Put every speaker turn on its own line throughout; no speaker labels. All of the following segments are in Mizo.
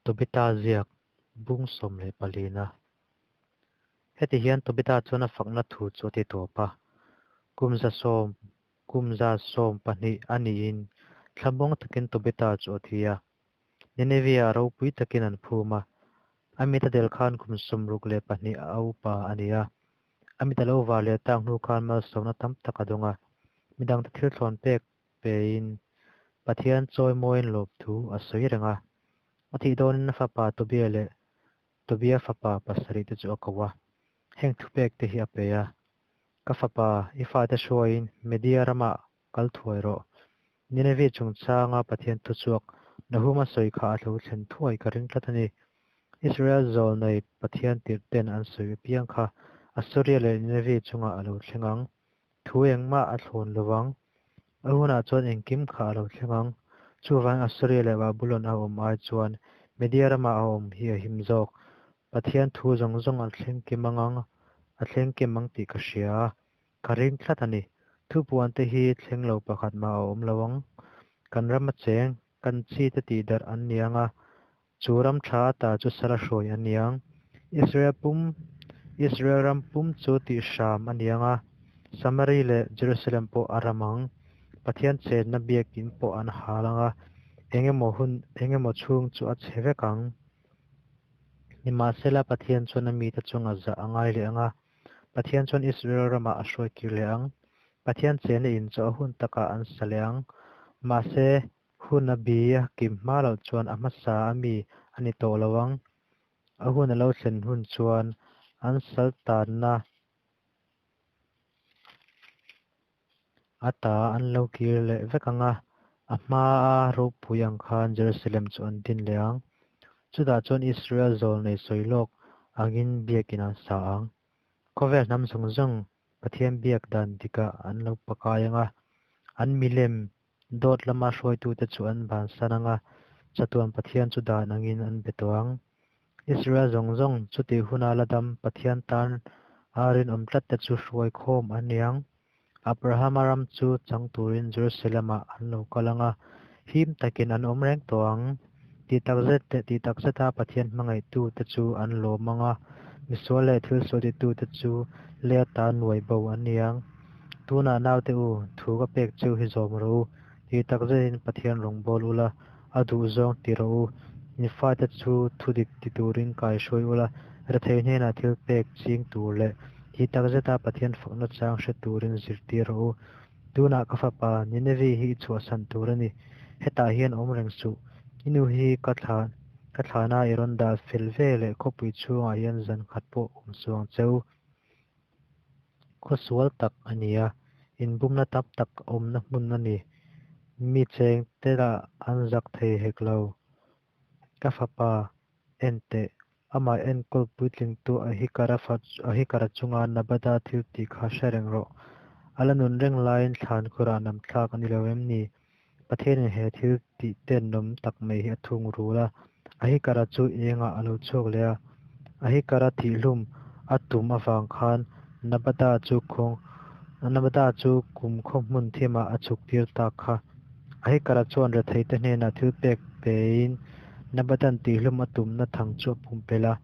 Tobita ziak bung 14 na. Heti hian Tobita chuan a fakna thu chu a ti tawp a, Kum 110, kum 120 a niin thlamuang takin Tobita chu a thi a. Nineveh-ah ropui takin an phum a. A mit a del khan kum 62 a upa a ni a. A mit a lo var leh tak hnu khan malsawmna tam tak a dawng a. Midangte thil thlawn pek pein Pathian chawimawiin lawmthu a sawi reng a. A thih dawnin a fapa Tobia leh Tobia fapa pasarih te chu a ko a, heng thupek te hi a pe a, Ka fapa, i fate hruaiin Media ramah kal thuai rawh. Nineveh chungchanga Pathian thuchhuak Nahuma sawi kha a tlo thlen thuai ka ring tlat a ni. Israel zawlnei Pathian tirh ten an sawi apiang kha Assuria leh Nineveh chungah a lo thleng ang. Thu engmah a thlawn lo vang. A hunah chuan engkim kha a lo thleng ang. Chuvangin Assuria leh Babulon a awm ai chuan Media rama a awm hi a him zawk. Pathian thu zawng zawng a thleng kim ang ang, a thleng kim ang tih ka hria a, ka ring tlat a ni. Thupuan te hi thleng lo pakhat mah a awm lo ang. Kan rama cheng, kan chi te tihdarh an ni ang a, Chu ram tha ata chu sala hruai a niang. Israel pum, Israel ram pum chu tih hram a niang a, Samari leh Jerusalem pawh a ram ang. Pathian chenna biakin pawh an hal ang a, engemaw hun, engemaw chhung chu a chhe vek ang. Nimahsela Pathian chuan a mite chunga zah a ngai leh ang a, Pathian chuan Israel ramah a hruai kir leh ang. Pathian chenna in chu a hun takah an sa leh ang. Mahse, Hun a bi a kim hma loh chuan a hmasa a mi a ni tawh lo ang. A hun a lo thlen hun chuan an sal tanna ata an lo kir leh vek ang a, a hmaa ropui ang khan Jerusalem chu an din leh ang. Chutah chuan Israel zawlnei sawi lawk angin biakin an sa ang. Khawvel hnam zawng zawng Pathian biak dan dikah an lo pakai ang a, an milem Dawt lama hruaitute chu an bansan ang a, chatuan Pathian chu dan angin an be tawh ang. Israel zawng zawng chutih huna la dam Pathian tan a rinawm tlatte chu hruai khawm an ni ang. Abrahama ram chu chang turin Jerusalem-ah an lo kal ang a, him takin an awm reng tawh ang. Tih takzet leh tih takzeta Pathian hmangaihtute chu an lawm ang a, misual leh thil sual titute chu lei atan nuai bo an ni ang. Tunah naute u, thu ka pek cheu hi zawm rawh u, tih tak zetin Pathian rawn bawl ula, a duh zawng ti rawh u. In fate chu thu dik ti turin kai hruai ula, rethei hnenah thil pek ching tur leh tih tak zeta Pathian fakna chang hre turin zirtir rawh u. Tunah ka fapa, Nineveh hi i chhuahsan tur a ni. Hetah hian awm reng suh. I nu hi ka thla ka thlana i rawn dah fel ve leh khawpui chhungah hian zan khat pawh awm suh ang che u. Khawsual tak a ni a, inbumna tam tak awmna hmun a ni. Mi cheng te lah an zak thei hek lo. Ka fapa, en teh, amah enkawl puitlingtu Ahikara chunga Nabada thil tih kha hre reng rawh. A la nun reng laiin thlan khurah nam thlak a ni lo em ni? Pathianin he thil tih tenawm tak mai hi a thung rul a, Ahikara chu engah a lo chhuak leh a. Ahikara thihhlum a tum avang khan Nabata chu khawng Nabata chu kum khaw hmun thimah a chhuk tir tak kha. Ahikara chuan retheite hnenah thil pek pein Nabatan tihhlum a tumna thang chu a pumpelh a.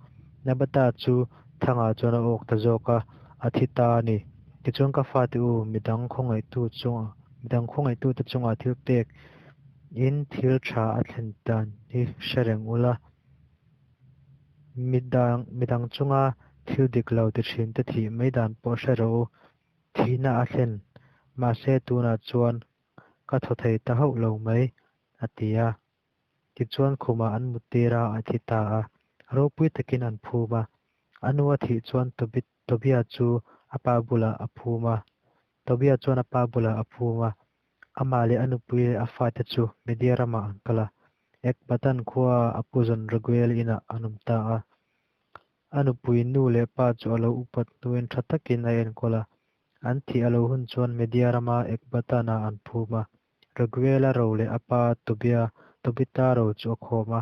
Nabata chu thangah chuan a awk ta zawk a, a thi ta a ni. Tichuan ka fate u, midang khawngaihtu chungah Midang khawngaihtute chungah thil pek in thil tha a thlen dan hi hre reng ula, midang midang chunga thil dik lo ti thin te thih mai dan pawh hre rawh u, thihna a thlen, mahse tunah chuan ka thaw thei ta hauh lo mai, a ti a. Tichuan khumah an mut tir a, a thi ta a, ropui takin an phum a. A nu a thih chuan Tobia chu a pa bulah a phum a. Tobia chuan a pa bulah a phum a, amah leh a nupui leh a fate chu Media ramah an kal a, Ekbatan khuaa a puzawn Raguel inah an awm ta a. A nupui nu leh pa chu a lo upat hnuin tha takin a enkawl a, an thih a lo hun chuan Media rama Ekbatana an phum a. Raguela ro leh a pa Tobia, Tobita ro chu a khawm a,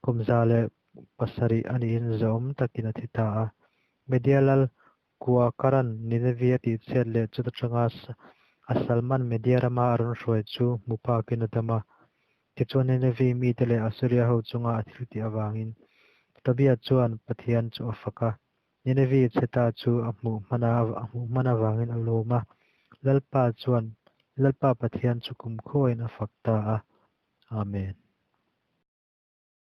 kum 107 a niin zahawm takin a thi ta a. Media lal Kuakaran Nineveh a tihchhiat leh chut atanga a Salman Media rama a rawn hruai chu hmu phakin a dam a. Tichuan Ninevi mite leh Assuria ho chunga a thiltih avangin Tobia chuan Pathian chu a fak a. Ninevi chhe ta chu a hmuh hman avangin a lawm a, Lalpa chuan Lalpa Pathian chu kumkhuain a fak ta a. Amen.